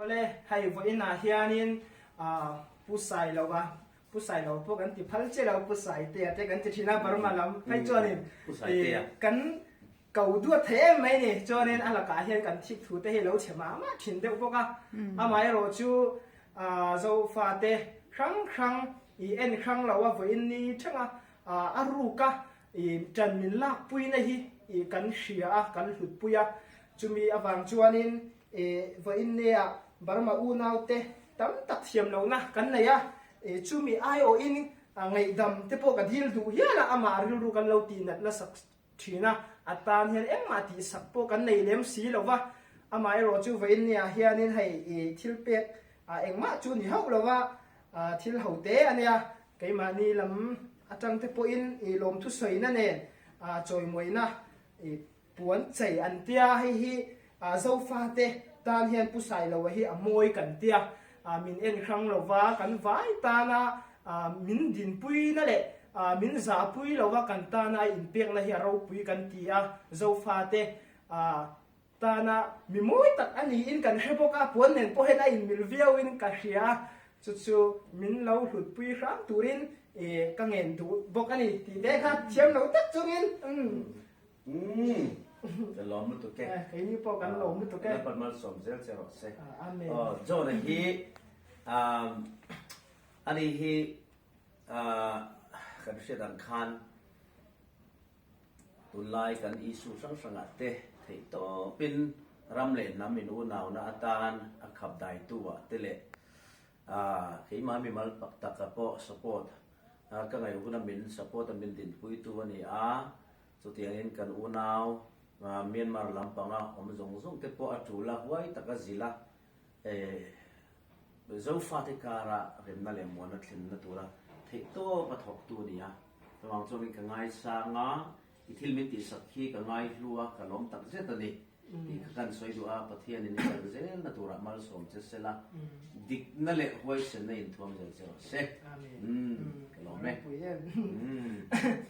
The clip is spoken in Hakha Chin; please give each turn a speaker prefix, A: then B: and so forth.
A: Awle, hei vawiin ah hianin Pu Sailova, Pu Sailova pawh kan ti phal che lo, Pu Saitea te kan ti thin a, Burma lam phei chuanin kan ko duat thei em mai ni. Chuanin a lakah hian kan thik thu te hi lo chhe mah mah thin deuh bawk a. Amaherawh chu Zofate hrang hrang i en hrang lo a vawiin ni thenga a ruka I ṭan min lakpuina hi i kan hria a, kan hlutpui a. Chumi avang chuanin i vawiinneah Burma unaute tam tak thiam lohna kan nei a, i chumi aiawhin ngaihdam te pawh ka dil duh hial a, amah rilru kan lo tihnat nasak ṭhin a, a tan hian engmah tihsak pawh kan nei lem si lo va. Amaherawh chu vawiinneah hianin hei i thil pek engmah chu ni hauh lo va, thil ho te a nia. Keimahni lam atang te pawhin i lawmthu sawina nen chawimuaina i puan chei an tia, hei hi Zofate tan hian Pu Sailoa hi a mawi kan tia, min en hrang lova kan vai tana min dinpuina leh min zahpui lova kan tana a inpekna hi a ropui kan ti a, Zofate Tana mi mawi tak a niin kan hre bawk a, puan nen pawh hian a inmil viauin ka hria a, chu chu min lo hlutpui hram turin ka ngen duh bawk a ni tih te kha thiam lo tak chungin umm.
B: Umm ka lawm lutuk e.
A: Keini pawh kan lawm lutuk e.
B: Lalpan malsawm zel che rawh se.
A: Amen.
B: Aw John-a hi ani hi kan hriat ang khan Tunlai kan issue hrang hrangah te theih tawpin ram leh hnam in unauna atan a khap daitu ah te leh keimah mimal pak taka pawh support ka ngaih huna min support a min dinpuitu a ni a, chutiangin kan unau Myanmar lampanga awm zawng zawng te pawh a tul a huai taka zilh a. Zofate kara remna leh muanna thlenna tura theihtawp a thawktu a ni a, chuvang chuanin ka ngaisang a, i thil min tihsak hi ka ngaihlu a, ka lawm tak zet a ni tih kha kan sawi duh a, Pathianin i kal zelna turah malsawm che sela, dikna leh huaisenna inthuam zel che rawh se. Ka lawm e.